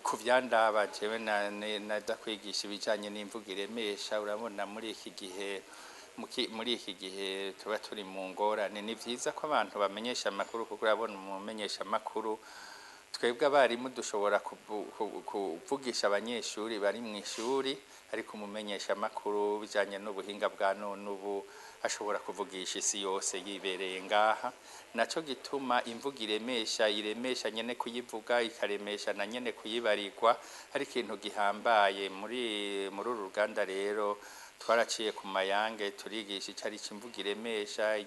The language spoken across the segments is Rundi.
Ku vyandaba jewe naza kwigisha ibijanye n'imvugo iremesha. Urabona muri iki gihe tuba turi mu ngorane, ni vyiza ko abantu bamenyesha amakuru, kuko urabona umumenyesha amakuru, twebwe abarimu dushobora kuvugisha abanyeshuri bari mu ishuri, ariko umumenyesha amakuru bijanye n'ubuhinga bwa none ubu ashobora kuvugisha isi yose yibereye ngaha. Naco gituma imvugo iremesha, iremesha nyene kuyivuga, ikaremesha na nyene kuyibarirwa, ari ikintu gihambaye. Muri uru ruganda rero twaraciye ku mayange, turigisha icari c'imvugo iremesha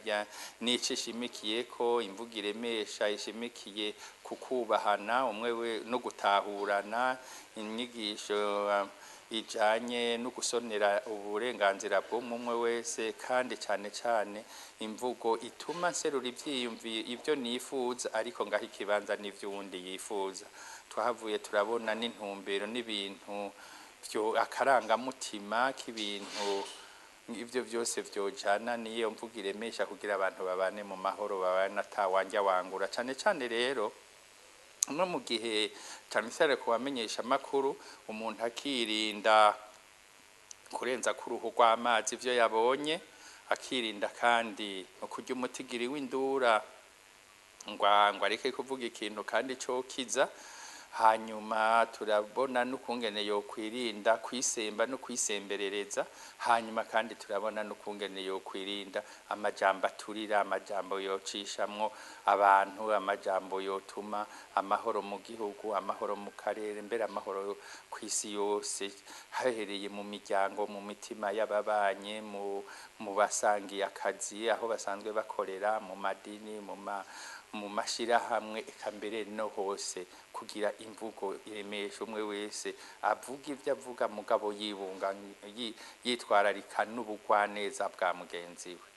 n'ico ishimikiyeko. Imvugo iremesha ishimikiye ku kubahana umwe we no gutahurana, inyigisho ijanye no gusonera uburenganzira bw'umwe wese, kandi cane cane imvugo ituma nserura ivyiyumviro, ivyo nifuza, ariko ngaho ikibanza n'ivy'uwundi yifuza. Twahavuye turabona n'intumbero n'ibintu vyo akarangamutima k'ibintu ivyo vyose vyojana n'iyo mvugo iremesha, kugira abantu babane mu mahoro, babane atawanja wangura. Cane cane rero no mu gihe cane cane ku bamenyesha amakuru, umuntu akirinda kurenza ku ruhu rw'amazi ivyo yabonye, akirinda kandi no kurya umutigiri w'indura ngo areke kuvuga ikintu kandi cokiza. Hanyuma turabona n'ukungene yokwirinda kwisemba no kwisemberereza. Hanyuma kandi turabona n'ukungene yokwirinda amajambo aturira, amajambo yocishamwo abantu, amajambo yotuma amahoro mu gihugu, amahoro mu karere, mbere amahoro kw'isi yose, hahereye mu miryango, mu mitima y'ababanye, mu basangiye akazi aho basanzwe bakorera, mu madini, mu mashirahamwe, eka mbere no hose, kugira imvugo iremesha, umwe wese avuga ivyo avuga mugabo yitwararika n'ubugwaneza bwa mugenzi we.